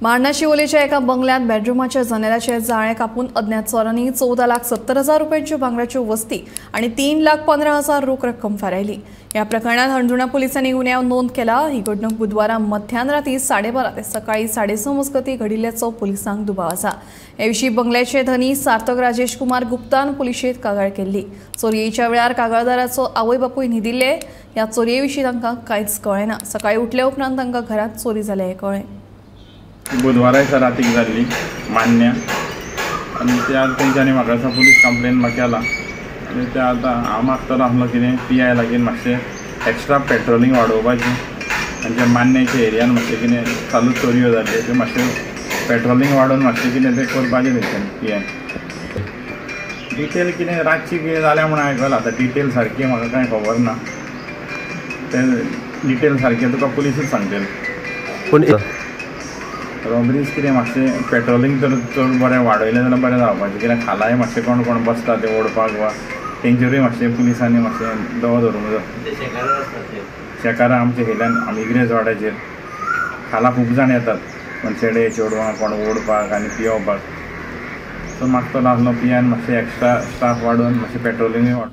मार्ना शिवोलेच्या एका बंगल्यांत बेडरुमाच्या जनेलाचे जाळें कापून अज्ञात चोरांनी 14,70,000 रुपयांच्यो भांगराच्यो वस्ती आनी 3,15,000 रोख रक्कम फारायली. ह्या प्रकरणात हणजुणा पुलिसांनी गुन्यांव नोंद केला. ही घडणूक बुधवारा मध्यान राती 12:30 ते सकाळी 6:30 मजगतीं घडिल्ल्याचो पुलिसांक दुबाव आसा. हे विशीं बंगल्याचे धनी सार्थक राजेश कुमार गुप्तान पुलिशेंत कागाळ केल्ली. चोरयेच्या वेळार कागाळदाराचो आवय बापूय न्हिदिल्ले. ह्या चोरये विशीं तांकां कांयच कळ्ळें ना. सकाळी उठले उपरांत तांकां घरांत चोरी जाल्या हें कळ्ळें. बुधवारा दिसा रातीक जाल्ली मान्य आनी त्या तेंच्यांनी म्हाका दिसता पुलीस कंप्लेन म्हाका केला आनी ते आतां हांव मागतलो आसलो कितें पी I लागीं मातशें एक्स्ट्रा पेट्रोलिंग वाडोवपाचें आनी जे मान्याच्या एरियान मातशें कितें चालू चोरयो जाल्यो त्यो मातशें पेट्रोलिंग वाडोवन मातशें कितें तें करपाचें तेंच्यांनी पी I. Detail कितें रातची कितें जाल्या म्हूण आयकलां, आतां डिटेल सारकी म्हाका कांय खबर ना, तें डिटेल सारकें तुका पुलिसूच सांगतले. पूण रॉबरीज कितें मातशें पेट्रोलिंग तर चड बरें वाडयलें जाल्यार बरें जावपाचें, कित्याक खालाय मातशें कोण कोण बसता ते ओडपाक वा तेंचेरूय मातशें पुलिसांनी मातशें दवो धरूंक जाय. शेकारां आमच्या हेल्यान इग्रेज वाड्याचेर खाला खूब जाण येतात, कोण चेडे चेडवां कोण ओडपाक आनी पियोवपाक. सो मागतलो आसलो पी आयन मातशें एक्स्ट्रा स्टाफ वाडोवन मातशें पेट्रोलिंगूय वाड.